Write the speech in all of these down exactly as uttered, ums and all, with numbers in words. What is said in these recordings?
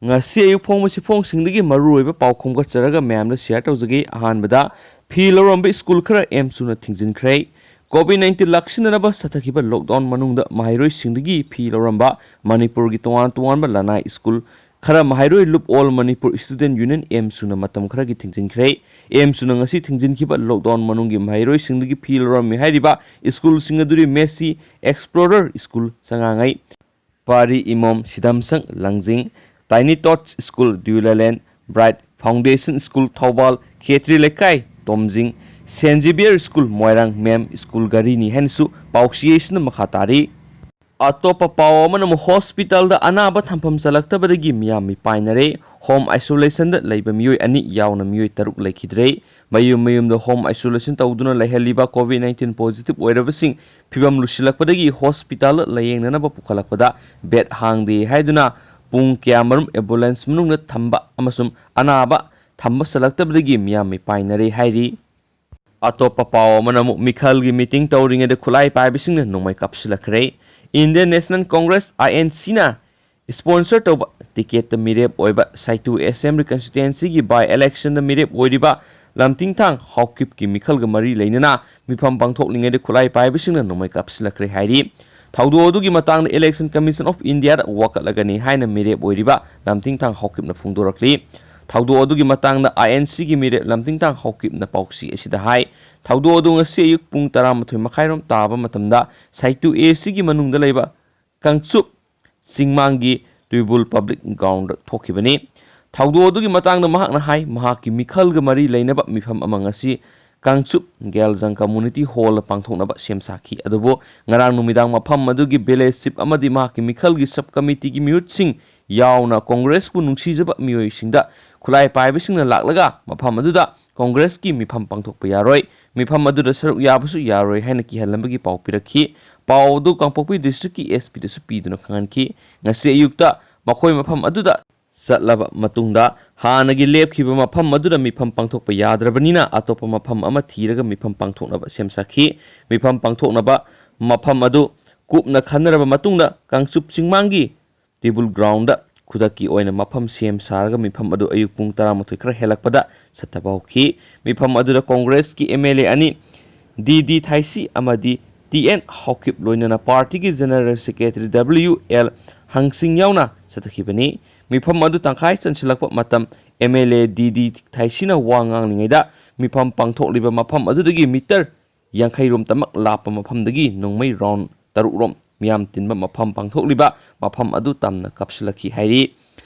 ꯉꯁꯤ ꯑꯌꯨꯛ ꯐꯣꯡꯕ ꯆꯦꯐꯣꯡꯁꯤꯡꯗꯒꯤ ꯃꯔꯨꯑꯣꯏꯕ ꯄꯥꯎ ꯈꯣꯝꯒꯠꯆꯔꯒ ꯃꯌꯥꯝꯗ ꯁꯤꯌꯥꯔ ꯇꯧꯖꯒꯦ꯫ ꯑꯍꯥꯟꯕꯗ, ꯐꯤ ꯂꯧꯔꯝꯕ ꯁ꯭ꯀꯨꯜ ꯈꯔ ꯑꯦꯝꯁꯨꯅ ꯊꯤꯡꯖꯤꯟꯈ꯭ꯔꯦ꯫ ꯀꯣꯚꯤꯗ ꯅꯥꯏꯟꯇꯤꯟ ꯂꯥꯛꯁꯤꯟꯅꯅꯕ ꯆꯠꯊꯈꯤꯕ ꯂꯣꯛꯗꯥꯎꯟ ꯃꯅꯨꯡꯗ ꯃꯍꯩꯔꯣꯏꯁꯤꯡꯗꯒꯤ ꯐꯤ ꯂꯧꯔꯝꯕ ꯃꯅꯤꯄꯨꯔꯒꯤ ꯇꯣꯉꯥꯟ ꯇꯣꯉꯥꯟꯕ ꯂꯅꯥꯏ ꯁ꯭ꯀꯨꯜ ꯈꯔ ꯃꯍꯩꯔꯣꯏ ꯂꯨꯞ ꯑꯣꯜ ꯃꯅꯤꯄꯨꯔ ꯁ꯭ꯇꯨꯗꯦꯟꯠ ꯌꯨꯅꯤꯌꯟ ꯑꯦꯝꯁꯨꯅ ꯃꯇꯝ ꯈꯔꯒꯤ ꯊꯤꯡꯖꯤꯟꯈ꯭ꯔꯦ꯫ ꯑꯦꯝꯁꯨꯅ ꯉꯁꯤ ꯊꯤꯡꯖꯤꯟꯈꯤꯕ ꯂꯣꯛꯗꯥꯎꯟ ꯃꯅꯨꯡꯒꯤ ꯃꯍꯩꯔꯣꯏꯁꯤꯡꯗꯒꯤ ꯐꯤ ꯂꯧꯔꯝꯃꯤ ꯍꯥꯏꯔꯤꯕ ꯁ꯭ꯀꯨꯜꯁꯤꯡ ꯑꯗꯨꯗꯤ ꯃꯦꯁꯤ ꯑꯦꯛꯁꯄ꯭ꯂꯣꯔꯔ ꯁ꯭ꯀꯨꯜ ꯆꯉꯥꯉꯩ, ꯄꯥꯔꯤ ꯏꯃꯣꯝ ꯁꯤꯗꯥꯝꯁꯪ ꯂꯪꯖꯤꯡ, ꯇꯥꯏꯅꯤ ꯇꯣꯠꯁ ꯁ꯭ꯀꯨꯜ ꯗ꯭ꯌꯨꯂꯥꯂꯦꯟ, bright foundation school Thoubal, Khetri Leikai ꯇꯣꯝꯖꯤꯡ, ꯁꯦꯟ ꯖꯦꯕꯤꯌꯔ ꯁ꯭ꯀꯨꯜ ꯃꯣꯏꯔꯥꯡ ꯃꯦꯝ ꯁ꯭ꯀꯨꯜ ꯘꯔꯤꯅꯤ ꯍꯥꯏꯅꯁꯨ ꯄꯥꯎꯆꯦ ꯑꯁꯤꯅ ꯃꯈꯥ ꯇꯥꯔꯤ꯫ ꯑꯇꯣꯞꯄ ꯄꯥꯎ ꯑꯃꯅ ꯑꯃꯨꯛ ꯍꯣꯁꯄꯤꯇꯥꯜꯗ ꯑꯅꯥꯕ ꯊꯝꯐꯝ ꯆꯜꯂꯛꯇꯕꯗꯒꯤ ꯃꯤꯌꯥꯝ ꯃꯤꯄꯥꯏꯅꯔꯦ꯫ ꯍꯣꯝ ꯑꯥꯏꯁꯣꯂꯦꯁꯟꯗ ꯂꯩꯕ ꯃꯤꯑꯣꯏ ꯑꯅꯤ ꯌꯥꯎꯅ ꯃꯤꯑꯣꯏ ꯇꯔꯨꯛ ꯂꯩꯈꯤꯗ꯭ꯔꯦ꯫ ꯃꯌꯨꯝ ꯃꯌꯨꯝꯗ ꯍꯣꯝ ꯑꯥꯏꯁꯣꯂꯦꯁꯟ ꯇꯧꯗꯨꯅ ꯂꯩꯍꯜꯂꯤꯕ ꯀꯣꯚꯤꯗ ꯅꯥꯏꯟꯇꯤꯟ ꯄꯣꯖꯤꯇꯤꯚ ꯑꯣꯏꯔꯕꯁꯤꯡ ꯐꯤꯕꯝ ꯂꯨꯁꯤꯜꯂꯛꯄꯗꯒꯤ ꯍꯣꯁꯄꯤꯇꯥꯜꯗ ꯂꯥꯌꯦꯡꯅꯅꯕ ꯄꯨꯈꯠꯂꯛꯄꯗ ꯕꯦꯗ ꯍꯥꯡꯗꯦ ꯍꯥꯏꯗꯨꯅ ꯄꯨꯡ ꯀꯌꯥꯃꯔꯨꯝ ꯑꯦꯝꯕꯨꯂꯦꯟꯁ ꯃꯅꯨꯡꯗ ꯊꯝꯕ ꯑꯃꯁꯨꯡ ꯑꯅꯥꯕ ꯊꯝꯕ ꯆꯜꯂꯛꯇꯕꯗꯒꯤ ꯃꯤꯌꯥꯝ ꯃꯤꯄꯥꯏꯅꯔꯦ ꯍꯥꯏꯔꯤ꯫ ꯑꯇꯣꯞꯄ ꯄꯥꯎ ꯑꯃꯅ ꯑꯃꯨꯛ ꯃꯤꯈꯜꯒꯤ ꯃꯤꯇꯤꯡ ꯇꯧꯔꯤꯉꯩꯗ ꯈꯨꯠꯂꯥꯏ ꯄꯥꯏꯕꯁꯤꯡꯅ ꯅꯣꯡꯃꯩ ꯀꯥꯞꯁꯤꯜꯂꯛꯈ꯭ꯔꯦ꯫ Indian National Congress, I N ꯁꯤꯅ ꯁ꯭ꯄꯣꯟꯁꯔ ꯇꯧꯕ ꯇꯤꯀꯦꯠꯇ ꯃꯤꯔꯦꯞ ꯑꯣꯏꯕ ꯁꯥꯏꯇꯨ ꯑꯦꯁꯦꯝꯕ꯭ꯂꯤ ꯀꯟꯁꯇꯤꯇ꯭ꯋꯦꯟꯁꯤꯒꯤ ꯕꯥꯏ ꯏꯂꯦꯛꯁꯟꯗ ꯃꯤꯔꯦꯞ ꯑꯣꯏꯔꯤꯕ ꯂꯝꯇꯤꯡꯊꯥꯡ ꯍꯥꯎꯀꯤꯞꯀꯤ ꯃꯤꯈꯜꯒ ꯃꯔꯤ ꯂꯩꯅꯅ ꯃꯤꯐꯝ ꯄꯥꯡꯊꯣꯛꯂꯤꯉꯩꯗ ꯈꯨꯠꯂꯥꯏ ꯄꯥꯏꯕꯁꯤꯡꯅ ꯅꯣꯡꯃꯩ ꯀꯥꯞꯁꯤꯜꯂꯛꯈ꯭ꯔꯦ ꯍꯥꯏꯔꯤ꯫ ꯊꯧꯗꯣꯛ ꯑꯗꯨꯒꯤ ꯃꯇꯥꯡꯗ ꯏꯂꯦꯛꯁꯟ ꯀꯃꯤꯁꯟ ꯑꯣꯐ ꯏꯟꯗꯤꯌꯥꯗ ꯋꯥꯀꯠꯂꯒꯅꯤ ꯍꯥꯏꯅ ꯃꯤꯔꯦꯞ ꯑꯣꯏꯔꯤꯕ ꯂꯝꯇꯤꯡꯊꯥꯡ ꯍꯥꯎꯀꯤꯞꯅ ꯐꯣꯡꯗꯣꯔꯛꯂꯤ꯫ ꯊꯧꯗꯣꯛ ꯑꯗꯨꯒꯤ ꯃꯇꯥꯡꯗ ꯑꯥꯏ ꯑꯦꯟ ꯁꯤꯒꯤ ꯃꯤꯔꯦꯞ ꯂꯝꯇꯤꯡꯊꯥꯡ ꯍꯥꯎꯀꯤꯞꯅ ꯄꯥꯎꯆꯦ ꯑꯁꯤꯗ ꯍꯥꯏ, ꯊꯧꯗꯣꯛ ꯑꯗꯨ ꯉꯁꯤ ꯑꯌꯨꯛ ꯄꯨꯡ ꯇꯔꯥꯃꯥꯊꯣꯏ ꯃꯈꯥꯏꯔꯣꯝ ꯇꯥꯕ ꯃꯇꯝꯗ ꯁꯥꯏꯇꯨ ꯑꯦ ꯁꯤꯒꯤ ꯃꯅꯨꯡꯗ ꯂꯩꯕ ꯀꯥꯡꯆꯨꯞ ꯆꯤꯡꯃꯥꯡꯒꯤ ꯇꯨꯏꯕꯨꯜ ꯄꯕ꯭ꯂꯤꯛ ꯒ꯭ꯔꯥꯎꯟꯗ ꯊꯣꯛꯈꯤꯕꯅꯤ꯫ ꯊꯧꯗꯣꯛ ꯑꯗꯨꯒꯤ ꯃꯇꯥꯡꯗ ꯃꯍꯥꯛꯅ ꯍꯥꯏ, ꯃꯍꯥꯛꯀꯤ ꯃꯤꯈꯜꯒ ꯃꯔꯤ ꯂꯩꯅꯕ ꯃꯤꯐꯝ ꯑꯃ ꯉꯁꯤ ꯀꯥꯡꯆꯨꯞ ꯒꯦꯜꯖꯪ ꯀꯝꯃꯨꯅꯤꯇꯤ ꯍꯣꯜꯗ ꯄꯥꯡꯊꯣꯛꯅꯕ ꯁꯦꯝ ꯁꯥꯈꯤ꯫ ꯑꯗꯨꯕꯨ ꯉꯔꯥꯡ ꯅꯨꯃꯤꯗꯥꯡ ꯃꯐꯝ ꯑꯗꯨꯒꯤ ꯚꯤꯂꯦꯖ ꯆꯤꯐ ꯑꯃꯗꯤ ꯃꯍꯥꯛꯀꯤ ꯃꯤꯈꯜꯒꯤ ꯁꯕ ꯀꯃꯤꯇꯤꯒꯤ ꯃꯤꯍꯨꯠꯁꯤꯡ ꯌꯥꯎꯅ ꯀꯣꯡꯒ꯭ꯔꯦꯁꯄꯨ ꯅꯨꯡꯁꯤꯖꯕ ꯃꯤꯑꯣꯏꯁꯤꯡꯗ ꯈꯨꯠꯂꯥꯏ ꯄꯥꯏꯕꯁꯤꯡꯅ ꯂꯥꯛꯂꯒ ꯃꯐꯝ ꯑꯗꯨꯗ ꯀꯣꯡꯒ꯭ꯔꯦꯁꯀꯤ ꯃꯤꯐꯝ ꯄꯥꯡꯊꯣꯛꯄ ꯌꯥꯔꯣꯏ, ꯃꯤꯐꯝ ꯑꯗꯨꯗ ꯁꯔꯨꯛ ꯌꯥꯕꯁꯨ ꯌꯥꯔꯣꯏ ꯍꯥꯏꯅ ꯀꯤꯍꯜꯂꯝꯕꯒꯤ ꯄꯥꯎ ꯄꯤꯔꯛꯈꯤ꯫ ꯄꯥꯎ ꯑꯗꯨ ꯀꯥꯡꯄꯣꯛꯄꯤ ꯗꯤꯁꯇ꯭ꯔꯤꯛꯀꯤ ꯑꯦꯁ ꯄꯤꯗꯁꯨ ꯄꯤꯗꯨꯅ ꯈꯪꯍꯟꯈꯤ꯫ ꯉꯁꯤ ꯑꯌꯨꯛꯇ ꯃꯈꯣꯏ ꯃꯐꯝ ꯑꯗꯨꯗ ꯆꯠꯂꯕ ꯃꯇꯨꯡꯗ ꯍꯥꯟꯅꯒꯤ ꯂꯦꯞꯈꯤꯕ ꯃꯐꯝ ꯑꯗꯨꯗ ꯃꯤꯐꯝ ꯄꯥꯡꯊꯣꯛꯄ ꯌꯥꯗ꯭ꯔꯕꯅꯤꯅ ꯑꯇꯣꯞꯄ ꯃꯐꯝ ꯑꯃ ꯊꯤꯔꯒ ꯃꯤꯐꯝ ꯄꯥꯡꯊꯣꯛꯅꯕ ꯁꯦꯝ ꯁꯥꯈꯤ꯫ ꯃꯤꯐꯝ ꯄꯥꯡꯊꯣꯛꯅꯕ ꯃꯐꯝ ꯑꯗꯨ ꯀꯨꯞꯅ ꯈꯟꯅꯔꯕ ꯃꯇꯨꯡꯗ ꯀꯥꯡꯆꯨꯞ ꯆꯤꯡꯃꯥꯡꯒꯤ ꯇꯦꯕꯜ ꯒ꯭ꯔꯥꯎꯟꯗ ꯈꯨꯗꯛꯀꯤ ꯑꯣꯏꯅ ꯃꯐꯝ ꯁꯦꯝ ꯁꯥꯔꯒ ꯃꯤꯐꯝ ꯑꯗꯨ ꯑꯌꯨꯛ ꯄꯨꯡ ꯇꯔꯥꯃꯥꯊꯣꯏ ꯈꯔ ꯍꯦꯜꯂꯛꯄꯗ ꯆꯠꯊꯕ ꯍꯧꯈꯤ꯫ ꯃꯤꯐꯝ ꯑꯗꯨꯗ ꯀꯣꯡꯒ꯭ꯔꯦꯁꯀꯤ M L A ꯑꯅꯤ, D D ꯊꯥꯏꯁꯤ ꯑꯃꯗꯤ T N ꯍꯥꯎꯀꯤꯞ ꯂꯣꯏꯅꯅ party ꯒꯤ General Secretary W L ꯍꯪꯁꯤꯡ ꯌꯥꯎꯅ ꯆꯠꯊꯈꯤꯕꯅꯤ꯫ ꯃꯤꯐꯝ ꯑꯗꯨ ꯇꯪꯈꯥꯏ ꯆꯟꯁꯤꯜꯂꯛꯄ ꯃꯇꯝ M L A D D ꯊꯥꯏꯁꯤꯅ ꯋꯥ ꯉꯥꯡꯂꯤꯉꯩꯗ ꯃꯤꯐꯝ ꯄꯥꯡꯊꯣꯛꯂꯤꯕ ꯃꯐꯝ ꯑꯗꯨꯗꯒꯤ meter ꯌꯥꯡꯈꯩ ꯔꯣꯝꯇꯃꯛ ꯂꯥꯞꯄ ꯃꯐꯝꯗꯒꯤ ꯅꯣꯡꯃꯩ round ꯇꯔꯨꯛ ꯔꯣꯝ ꯃꯤꯌꯥꯝ ꯇꯤꯟꯕ ꯃꯐꯝ ꯄꯥꯡꯊꯣꯛꯂꯤꯕ ꯃꯐꯝ ꯑꯗꯨ ꯇꯝꯅ ꯀꯥꯞꯁꯤꯜꯂꯛꯈꯤ ꯍꯥꯏꯔꯤ꯫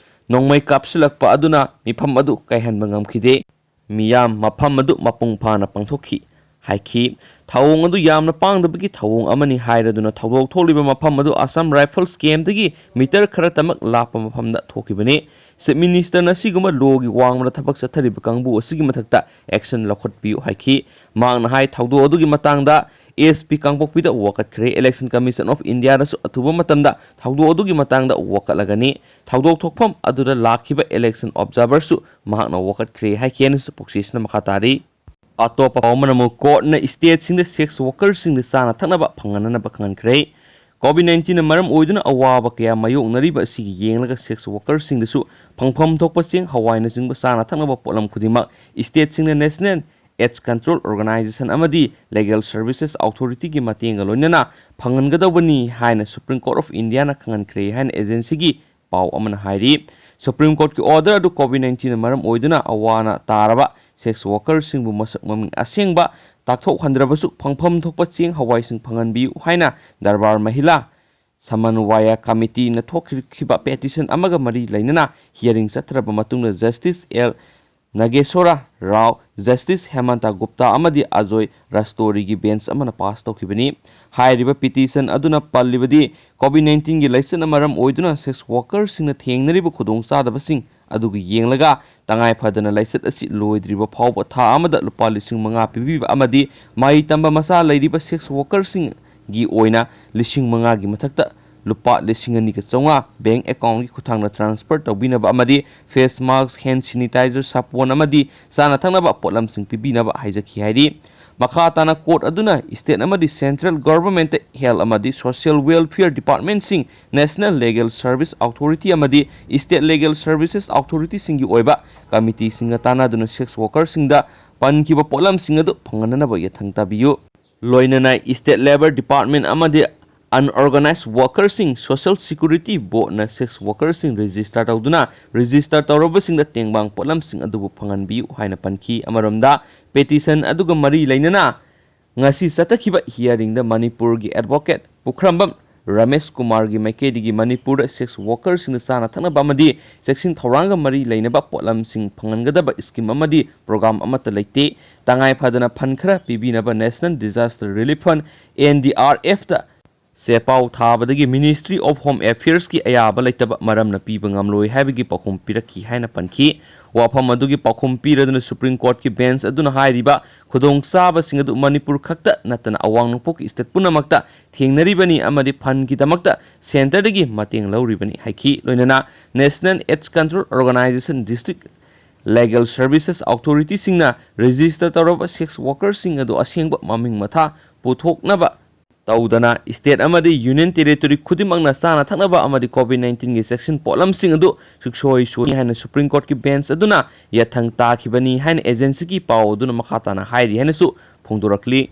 ꯅꯣꯡꯃꯩ ꯀꯥꯞꯁꯤꯜꯂꯛꯄ ꯑꯗꯨꯅ ꯃꯤꯐꯝ ꯑꯗꯨ ꯀꯥꯏꯍꯟꯕ ꯉꯝꯈꯤꯗꯦ꯫ ꯃꯤꯌꯥꯝ ꯃꯐꯝ ꯑꯗꯨ ꯃꯄꯨꯡ ꯐꯥꯅ ꯄꯥꯡꯊꯣꯛꯈꯤ ꯍꯥꯏꯈꯤ꯫ ꯊꯧꯑꯣꯡ ꯑꯗꯨ ꯌꯥꯝꯅ ꯄꯥꯡꯗꯕꯒꯤ ꯊꯧꯑꯣꯡ ꯑꯃꯅꯤ ꯍꯥꯏꯔꯗꯨꯅ ꯊꯧꯗꯣꯛ ꯊꯣꯛꯂꯤꯕ ꯃꯐꯝ ꯑꯗꯨ Assam Rifles camp ꯇꯒꯤ meter ꯈꯔꯇꯃꯛ ꯂꯥꯞꯄ ꯃꯐꯝꯗ ꯊꯣꯛꯈꯤꯕꯅꯤ꯫ Chief Minister ꯅ ꯑꯁꯤꯒꯨꯝꯕ law ꯒꯤ ꯋꯥꯡꯃꯗ ꯊꯕꯛ ꯆꯠꯊꯔꯤꯕ ꯀꯥꯡꯕꯨ ꯑꯁꯤꯒꯤ ꯃꯊꯛꯇ action ꯂꯧꯈꯠꯄꯤꯌꯨ ꯍꯥꯏꯈꯤ꯫ ꯃꯍꯥꯛꯅ ꯍꯥꯏ, ꯊꯧꯗꯣꯛ ꯑꯗꯨꯒꯤ ꯃꯇꯥꯡꯗ S P ꯀꯥꯡꯄꯣꯛꯄꯤꯗ ꯋꯥꯀꯠꯈ꯭ꯔꯦ꯫ Election Commission of India ꯗꯁꯨ ꯑꯊꯨꯕ ꯃꯇꯝꯗ ꯊꯧꯗꯣꯛ ꯑꯗꯨꯒꯤ ꯃꯇꯥꯡꯗ ꯋꯥꯀꯠꯂꯒꯅꯤ꯫ ꯊꯧꯗꯣꯛ ꯊꯣꯛꯐꯝ ꯑꯗꯨꯗ ꯂꯥꯛꯈꯤꯕ election observer ꯁꯨ ꯃꯍꯥꯛꯅ ꯋꯥꯀꯠꯈ꯭ꯔꯦ ꯍꯥꯏꯈꯤ ꯍꯥꯏꯅꯁꯨ ꯄꯨꯛꯆꯦꯜꯁꯤꯅ ꯃꯈꯥ ꯇꯥꯔꯤ꯫ ꯑꯇꯣꯞꯄ ꯄꯥꯎ ꯑꯃꯅ ꯑꯃꯨꯛ court ꯅ state ꯁꯤꯡꯗ sex worker ꯁꯤꯡꯗ ꯆꯥꯅ ꯊꯛꯅꯕ ꯐꯪꯍꯟꯅꯅꯕ ꯈꯪꯍꯟꯈ꯭ꯔꯦ꯫ COVID nineteen ꯅ ꯃꯔꯝ ꯑꯣꯏꯗꯨꯅ ꯑꯋꯥꯕ ꯀꯌꯥ ꯃꯥꯌꯣꯛꯅꯔꯤꯕ ꯑꯁꯤꯒꯤ ꯌꯦꯡꯂꯒ sex worker ꯁꯤꯡꯗꯁꯨ ꯐꯪꯐꯝ ꯊꯣꯛꯄ ꯆꯦꯡ ꯍꯋꯥꯏꯅꯆꯤꯡꯕ ꯆꯥꯅ ꯊꯛꯅꯕ ꯄꯣꯠꯂꯝ ꯈꯨꯗꯤꯡꯃꯛ state ꯁꯤꯡꯅ National AIDS Control Organisation ꯑꯃꯗꯤ Legal Services Authority ꯒꯤ ꯃꯇꯦꯡꯒ ꯂꯣꯏꯅꯅ ꯐꯪꯍꯟꯒꯗꯧꯕꯅꯤ ꯍꯥꯏꯅ Supreme Court of India ꯅ ꯈꯪꯍꯟꯈ꯭ꯔꯦ ꯍꯥꯏꯅ agency ꯒꯤ ꯄꯥꯎ ꯑꯃꯅ ꯍꯥꯏꯔꯤ꯫ Supreme Court ꯀꯤ order ꯑꯗꯨ COVID nineteen ꯅ ꯃꯔꯝ ꯑꯣꯏꯗꯨꯅ ꯑꯋꯥ ꯑꯅꯥ ꯇꯥꯔꯕ sex worker ꯁꯤꯡꯕꯨ ꯃꯁꯛ ꯃꯃꯤꯡ ꯑꯁꯦꯡꯕ ꯇꯥꯛꯊꯣꯛꯍꯟꯗ꯭ꯔꯕꯁꯨ ꯐꯪꯐꯝ ꯊꯣꯛꯄ ꯆꯦꯡ ꯍꯋꯥꯏꯁꯤꯡ ꯐꯪꯍꯟꯕꯤꯌꯨ ꯍꯥꯏꯅ Darbar Mahila Samanvaya Committee ꯅ ꯊꯣꯛꯈꯤꯕ petition ꯑꯃꯒ ꯃꯔꯤ ꯂꯩꯅꯅ hearing ꯆꯠꯊꯔꯕ ꯃꯇꯨꯡꯗ Justice L Nageswara Rao, Justice Hemanta Gupta ꯑꯃꯗꯤ Ajoy Rastory ꯒꯤ bench ꯑꯃꯅ pass ꯇꯧꯈꯤꯕꯅꯤ꯫ ꯍꯥꯏꯔꯤꯕ petition ꯑꯗꯨꯅ ꯄꯜꯂꯤꯕꯗꯤ COVID nineteen ꯒꯤ ꯂꯥꯏꯆꯠꯅ ꯃꯔꯝ ꯑꯣꯏꯗꯨꯅ sex worker ꯁꯤꯡꯅ ꯊꯦꯡꯅꯔꯤꯕ ꯈꯨꯗꯣꯡꯆꯥꯗꯕꯁꯤꯡ ꯑꯗꯨꯒ ꯌꯦꯡꯂꯒ ꯇꯉꯥꯏ ꯐꯗꯅ ꯂꯥꯏꯆꯠ ꯑꯁꯤ ꯂꯣꯏꯗ꯭ꯔꯤꯕ ꯐꯥꯎꯕ ꯊꯥ ꯑꯃꯗ ꯂꯨꯄꯥ ꯂꯤꯁꯤꯡ ꯃꯉꯥ ꯄꯤꯕꯤꯕ ꯑꯃꯗꯤ ꯃꯍꯩ ꯇꯝꯕ ꯃꯆꯥ ꯂꯩꯔꯤꯕ sex worker ꯁꯤꯡꯒꯤ ꯑꯣꯏꯅ ꯂꯤꯁꯤꯡ ꯃꯉꯥꯒꯤ ꯃꯊꯛꯇ ꯂꯨꯄꯥ ꯂꯤꯁꯤꯡ ꯑꯅꯤꯒ ꯆꯥꯝꯃꯉꯥ bank account ꯀꯤ ꯈꯨꯠꯊꯥꯡꯗ transfer ꯇꯧꯕꯤꯅꯕ ꯑꯃꯗꯤ face mask, hand sanitizer, ꯁꯥꯄꯣꯟ ꯑꯃꯗꯤ ꯆꯥꯅ ꯊꯛꯅꯕ ꯄꯣꯠꯂꯝꯁꯤꯡ ꯄꯤꯕꯤꯅꯕ ꯍꯥꯏꯖꯈꯤ ꯍꯥꯏꯔꯤ꯫ ꯃꯈꯥ ꯇꯥꯅ court ꯑꯗꯨꯅ state ꯑꯃꯗꯤ central government, health ꯑꯃꯗꯤ social welfare departmentꯁꯤꯡ, National Legal Service Authority ꯑꯃꯗꯤ state legal services authorityꯁꯤꯡꯒꯤ ꯑꯣꯏꯕ committeeꯁꯤꯡꯒ ꯇꯥꯟꯅꯗꯨꯅ sex workerꯁꯤꯡꯗ ꯄꯟꯈꯤꯕ ꯄꯣꯠꯂꯝꯁꯤꯡ ꯑꯗꯨ ꯐꯪꯍꯟꯅꯅꯕ ꯌꯥꯊꯪ ꯇꯥꯕꯤꯌꯨ꯫ ꯂꯣꯏꯅꯅ state labour department ꯑꯃꯗꯤ unorganized workerꯁꯤꯡ, Social Security Boardꯅ sex workerꯁꯤꯡ register ꯇꯧꯗꯨꯅ register ꯇꯧꯔꯕꯁꯤꯡꯗ ꯇꯦꯡꯕꯥꯡ ꯄꯣꯠꯂꯝꯁꯤꯡ ꯑꯗꯨꯕꯨ ꯐꯪꯍꯟꯕꯤꯌꯨ ꯍꯥꯏꯅ ꯄꯟꯈꯤ꯫ ꯑꯃꯔꯣꯝꯗ, petition ꯑꯗꯨꯒ ꯃꯔꯤ ꯂꯩꯅꯅ ꯉꯁꯤ ꯆꯠꯊꯈꯤꯕ hearingꯗ ꯃꯅꯤꯄꯨꯔꯒꯤ advocate ꯄꯨꯈ꯭ꯔꯝꯕꯝ ꯔꯃꯦꯁ ꯀꯨꯃꯥꯔꯒꯤ ꯃꯥꯏꯀꯩꯗꯒꯤ ꯃꯅꯤꯄꯨꯔꯗ sex workerꯁꯤꯡꯗ ꯆꯥꯅ ꯊꯛꯅꯕ ꯑꯃꯗꯤ ꯆꯦꯛꯁꯤꯟ ꯊꯧꯔꯥꯡꯒ ꯃꯔꯤ ꯂꯩꯅꯕ ꯄꯣꯠꯂꯝꯁꯤꯡ ꯐꯪꯍꯟꯒꯗꯕ scheme ꯑꯃꯗꯤ program ꯑꯃꯠꯇ ꯂꯩꯇꯦ꯫ ꯇꯉꯥꯏ ꯐꯗꯅ fund ꯈꯔ ꯄꯤꯕꯤꯅꯕ National Disaster Relief Fund, NDRFꯇ ꯆꯦꯄꯥꯎ ꯊꯥꯕꯗꯒꯤ Ministry of Home Affairsꯀꯤ ꯑꯌꯥꯕ ꯂꯩꯇꯕ ꯃꯔꯝꯅ ꯄꯤꯕ ꯉꯝꯂꯣꯏ ꯍꯥꯏꯕꯒꯤ ꯄꯥꯎꯈꯨꯝ ꯄꯤꯔꯛꯈꯤ ꯍꯥꯏꯅ ꯄꯟꯈꯤ꯫ ꯋꯥꯐꯝ ꯑꯗꯨꯒꯤ ꯄꯥꯎꯈꯨꯝ ꯄꯤꯔꯗꯨꯅ Supreme Courtꯀꯤ bench ꯑꯗꯨꯅ ꯍꯥꯏꯔꯤꯕ ꯈꯨꯗꯣꯡꯆꯥꯕꯁꯤꯡ ꯑꯗꯨ ꯃꯅꯤꯄꯨꯔ ꯈꯛꯇ ꯅꯠꯇꯅ ꯑꯋꯥꯡ ꯅꯣꯡꯄꯣꯛꯀꯤ state ꯄꯨꯝꯅꯃꯛꯇ ꯊꯦꯡꯅꯔꯤꯕꯅꯤ ꯑꯃꯗꯤ fundꯀꯤꯗꯃꯛꯇ centreꯗꯒꯤ ꯃꯇꯦꯡ ꯂꯧꯔꯤꯕꯅꯤ ꯍꯥꯏꯈꯤ꯫ ꯂꯣꯏꯅꯅ National AIDS Control Organization, District Legal Services Authorityꯁꯤꯡꯅ register ꯇꯧꯔꯕ sex workerꯁꯤꯡ ꯑꯗꯨ ꯑꯁꯦꯡꯕ ꯃꯃꯤꯡ ꯃꯊꯥ ꯄꯨꯊꯣꯛꯅꯕ ꯇꯧꯗꯅ state ꯑꯃꯗꯤ union territory ꯈꯨꯗꯤꯡꯃꯛꯅ ꯆꯥꯅ ꯊꯛꯅꯕ ꯑꯃꯗꯤ COVID nineteenꯒꯤ ꯆꯦꯛꯁꯤꯟ ꯄꯣꯠꯂꯝꯁꯤꯡ ꯑꯗꯨ ꯁꯨꯛꯁꯣꯏ ꯁꯣꯏꯅꯤ ꯍꯥꯏꯅ Supreme Courtꯀꯤ bench ꯑꯗꯨꯅ ꯌꯥꯊꯪ ꯇꯥꯈꯤꯕꯅꯤ ꯍꯥꯏꯅ agencyꯒꯤ ꯄꯥꯎ ꯑꯗꯨꯅ ꯃꯈꯥ ꯇꯥꯅ ꯍꯥꯏꯔꯤ ꯍꯥꯏꯅꯁꯨ ꯐꯣꯡꯗꯣꯔꯛꯂꯤ꯫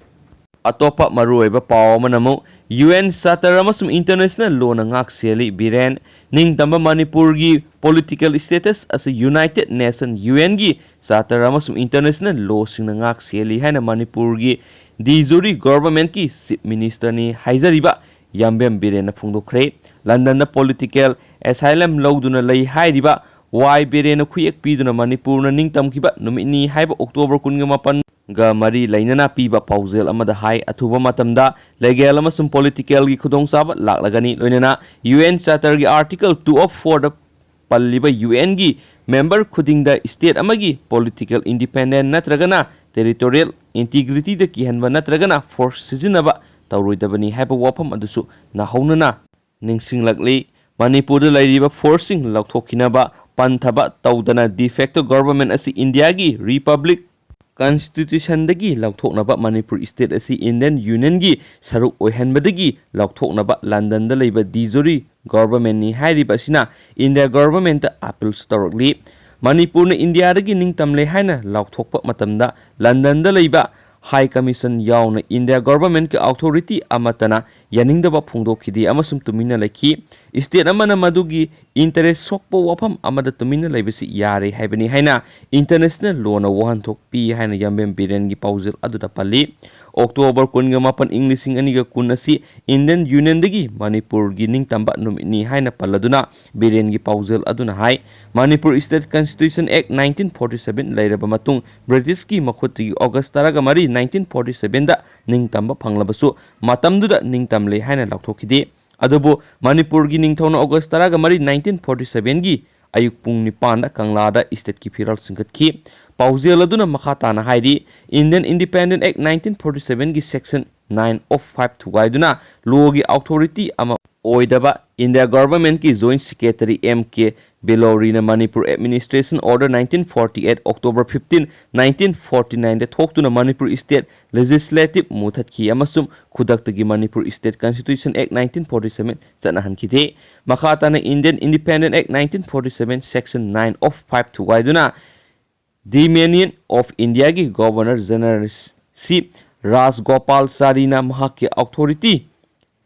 ꯑꯇꯣꯞꯄ ꯃꯔꯨꯑꯣꯏꯕ ꯄꯥꯎ ꯑꯃꯅ ꯑꯃꯨꯛ UN Charter ꯑꯃꯁꯨꯡ international lawꯅ ꯉꯥꯛ ꯁꯦꯜꯂꯤ꯫ ꯕꯤꯔꯦꯟ, ꯅꯤꯡꯇꯝꯕ ꯃꯅꯤꯄꯨꯔꯒꯤ political status ꯑꯁꯤ United Nation, UNꯒꯤ Charter ꯑꯃꯁꯨꯡ international lawꯁꯤꯡꯅ ꯉꯥꯛ ꯁꯦꯜꯂꯤ ꯍꯥꯏꯅ ꯃꯅꯤꯄꯨꯔꯒꯤ de jure governmentꯀꯤ Chief Ministerꯅꯤ ꯍꯥꯏꯖꯔꯤꯕ ꯌꯥꯝꯕꯦꯝ ꯕꯤꯔꯦꯟꯅ ꯐꯣꯡꯗꯣꯛꯈ꯭ꯔꯦ꯫ ꯂꯟꯗꯟꯗ political asylum ꯂꯧꯗꯨꯅ ꯂꯩ ꯍꯥꯏꯔꯤꯕ ꯋꯥꯏ ꯕꯤꯔꯦꯟꯅ ꯈꯨꯌꯦꯛ ꯄꯤꯗꯨꯅ ꯃꯅꯤꯄꯨꯔꯅ ꯅꯤꯡꯇꯝꯈꯤꯕ ꯅꯨꯃꯤꯠꯅꯤ ꯍꯥꯏꯕ October ꯀꯨꯟꯒ ꯃꯥꯄꯟꯒ ꯃꯔꯤ ꯂꯩꯅꯅ ꯄꯤꯕ ꯄꯥꯎꯖꯦꯜ ꯑꯃꯗ ꯍꯥꯏ, ꯑꯊꯨꯕ ꯃꯇꯝꯗ legal ꯑꯃꯁꯨꯡ politicalꯒꯤ ꯈꯨꯗꯣꯡꯆꯥꯕ ꯂꯥꯛꯂꯒꯅꯤ꯫ ꯂꯣꯏꯅꯅ UN Charterꯒꯤ Article two of fourꯗ ꯄꯜꯂꯤꯕ UNꯒꯤ member ꯈꯨꯗꯤꯡꯗ state ꯑꯃꯒꯤ political independence ꯅꯠꯇ꯭ꯔꯒꯅ territorial integrityꯗ ꯀꯤꯍꯟꯕ ꯅꯠꯇ꯭ꯔꯒꯅ force ꯁꯤꯖꯤꯟꯅꯕ ꯇꯧꯔꯣꯏꯗꯕꯅꯤ ꯍꯥꯏꯕ ꯋꯥꯐꯝ ꯑꯗꯨꯁꯨ ꯅꯧꯍꯧꯅꯅ ꯅꯤꯡꯁꯤꯡꯂꯛꯂꯤ꯫ ꯃꯅꯤꯄꯨꯔꯗ ꯂꯩꯔꯤꯕ forceꯁꯤꯡ ꯂꯧꯊꯣꯛꯈꯤꯅꯕ ꯄꯟꯊꯕ ꯇꯧꯗꯅ de facto government ꯑꯁꯤ ꯏꯟꯗꯤꯌꯥꯒꯤ Republic Constitutionꯗꯒꯤ ꯂꯧꯊꯣꯛꯅꯕ, ꯃꯅꯤꯄꯨꯔ state ꯑꯁꯤ Indian Unionꯒꯤ ꯁꯔꯨꯛ ꯑꯣꯏꯍꯟꯕꯗꯒꯤ ꯂꯧꯊꯣꯛꯅꯕ ꯂꯟꯗꯟꯗ ꯂꯩꯕ ꯗꯤꯖꯣꯔꯤ governmentꯅꯤ ꯍꯥꯏꯔꯤꯕ ꯑꯁꯤꯅ India governmentꯇ appeals ꯇꯧꯔꯛꯂꯤ꯫ ꯃꯅꯤꯄꯨꯔꯅ ꯏꯟꯗꯤꯌꯥꯗꯒꯤ ꯅꯤꯡꯇꯝꯂꯦ ꯍꯥꯏꯅ ꯂꯥꯎꯊꯣꯛꯄ ꯃꯇꯝꯗ ꯂꯟꯗꯟꯗ ꯂꯩꯕ High Commission ꯌꯥꯎꯅ India governmentꯀꯤ authority ꯑꯃꯠꯇꯅ ꯌꯥꯅꯤꯡꯗꯕ ꯐꯣꯡꯗꯣꯛꯈꯤꯗꯦ ꯑꯃꯁꯨꯡ ꯇꯨꯃꯤꯟꯅ ꯂꯩꯈꯤ꯫ State ꯑꯃꯅ ꯃꯗꯨꯒꯤ interest ꯁꯣꯛꯄ ꯋꯥꯐꯝ ꯑꯃꯗ ꯇꯨꯃꯤꯟꯅ ꯂꯩꯕꯁꯤ ꯌꯥꯔꯦ ꯍꯥꯏꯕꯅꯤ ꯍꯥꯏꯅ international lawꯅ ꯋꯥꯍꯟꯊꯣꯛ ꯄꯤ ꯍꯥꯏꯅ ꯌꯥꯝꯕꯦꯝ ꯕꯤꯔꯦꯟꯒꯤ ꯄꯥꯎꯖꯦꯜ ꯑꯗꯨꯗ ꯄꯜꯂꯤ꯫ October ꯀꯨꯟꯒ ꯃꯥꯄꯟ, ꯏꯪ ꯂꯤꯁꯤꯡ ꯑꯅꯤꯒ ꯀꯨꯟ ꯑꯁꯤ Indian Unionꯗꯒꯤ ꯃꯅꯤꯄꯨꯔꯒꯤ ꯅꯤꯡꯇꯝꯕ ꯅꯨꯃꯤꯠꯅꯤ ꯍꯥꯏꯅ ꯄꯜꯂꯗꯨꯅ ꯕꯤꯔꯦꯟꯒꯤ ꯄꯥꯎꯖꯦꯜ ꯑꯗꯨꯅ ꯍꯥꯏ, Manipur State Constitution Act nineteen forty seven ꯂꯩꯔꯕ ꯃꯇꯨꯡ Britishꯀꯤ ꯃꯈꯨꯠꯇꯒꯤ August ꯇꯔꯥꯃꯔꯤ, nineteen forty sevenꯗ ꯅꯤꯡꯇꯝꯕ ꯐꯪꯂꯕꯁꯨ ꯃꯇꯝꯗꯨꯗ ꯅꯤꯡꯇꯝꯂꯦ ꯍꯥꯏꯅ ꯂꯥꯎꯊꯣꯛꯈꯤꯗꯦ꯫ ꯑꯗꯨꯕꯨ ꯃꯅꯤꯄꯨꯔꯒꯤ ꯅꯤꯡꯊꯧꯅ August ꯇꯔꯥꯃꯔꯤ, nineteen forty sevenꯒꯤ ꯑꯌꯨꯛ ꯄꯨꯡ ꯅꯤꯄꯥꯟꯗ ꯀꯪꯂꯥꯗ stateꯀꯤ ꯐꯤꯔꯥꯜ ꯆꯤꯡꯈꯠꯈꯤ꯫ ꯄꯥꯎꯖꯦꯜ ꯑꯗꯨꯅ ꯃꯈꯥ ꯇꯥꯅ ꯍꯥꯏꯔꯤ, Indian Independent Act nineteen forty sevenꯒꯤ section nine of five ꯊꯨꯒꯥꯏꯗꯨꯅ lawꯒꯤ authority ꯑꯃ ꯑꯣꯏꯗꯕ India governmentꯀꯤ Joint Secretary M K Bellawryꯅ Manipur Administration Order nineteen forty eight, October fifteen, nineteen forty nineꯗ ꯊꯣꯛꯇꯨꯅ ꯃꯅꯤꯄꯨꯔ state legislative ꯃꯨꯊꯠꯈꯤ ꯑꯃꯁꯨꯡ ꯈꯨꯗꯛꯇꯒꯤ Manipur State Constitution Act nineteen forty seven ꯆꯠꯅꯍꯟꯈꯤꯗꯦ꯫ ꯃꯈꯥ ꯇꯥꯅ Indian Independent Act nineteen forty seven section nine of five ꯊꯨꯒꯥꯏꯗꯨꯅ Dominion of Indiaꯒꯤ Governor General C Rajgopalacharyaꯅ ꯃꯍꯥꯛꯀꯤ authority